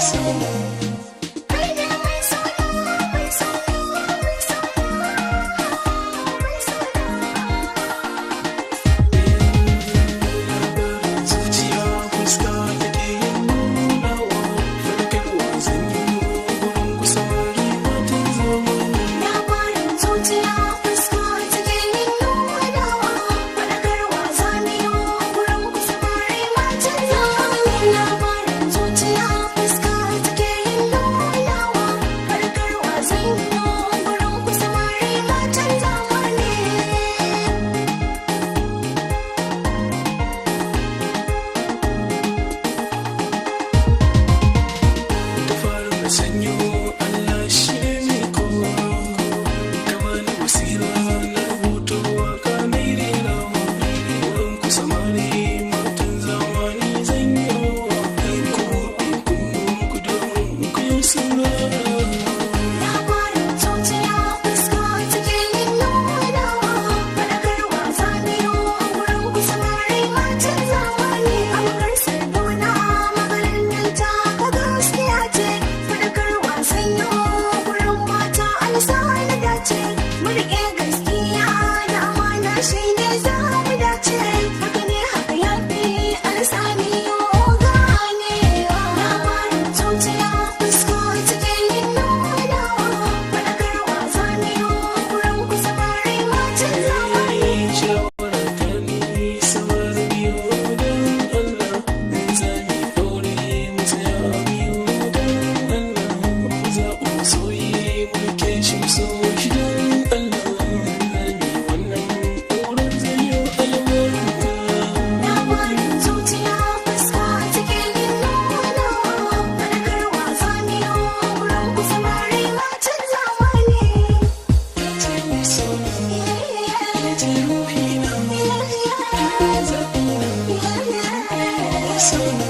Sona. Kai ne mai sona, mai sona, mai sona, mai sona. Labarin zuciya fuska take yin nunawa, faɗakarwa zan yi gurin ku samari matan zamani. Labarin zuciya fuska take yin nunawa, faɗakarwa zamiyo gurin ku samari matan zamani. Labarin zuciya fuska take yin nunawa, faɗakarwa zanyo gurin ku samari matan zamani. Da fara sanyo Allah shi ne mai kowa, kama ni basira na rubuto waka na yi rerawa. Wurin ku samari matan zamani zan yi rawa, ku buɗe kunnen ku domin ku yi saurara. Labarin zuciya fuska take yin nunawa, faɗakarwa zamiyo gurin ku samari matan zamani. Abokar sardona maganin nan ta ka gaskiya ce, faɗakarwa sanyo gurin mata alsani dace. Mu riƙe gaskiya da amana shi ne za mu dace, haka ne haka yafi alsani ganewa. Labarin zuciya fuska take yin nunawa, faɗakarwa zamiyo gurin ku samari matan zamani. Shawara ta ni samari biyu don Allah, in za mu aure mu tsaya biyu don Allah, mu zaɓi masoyi mu rike shi mu so shi don Allah, in wannan auren zai yi albarka. Labarin zuciya fuska take yin nunawa, faɗakarwa zamiyo gurin ku samari matan zamani. Ce mai sona, ke ce ruhina, zaɓina, sona.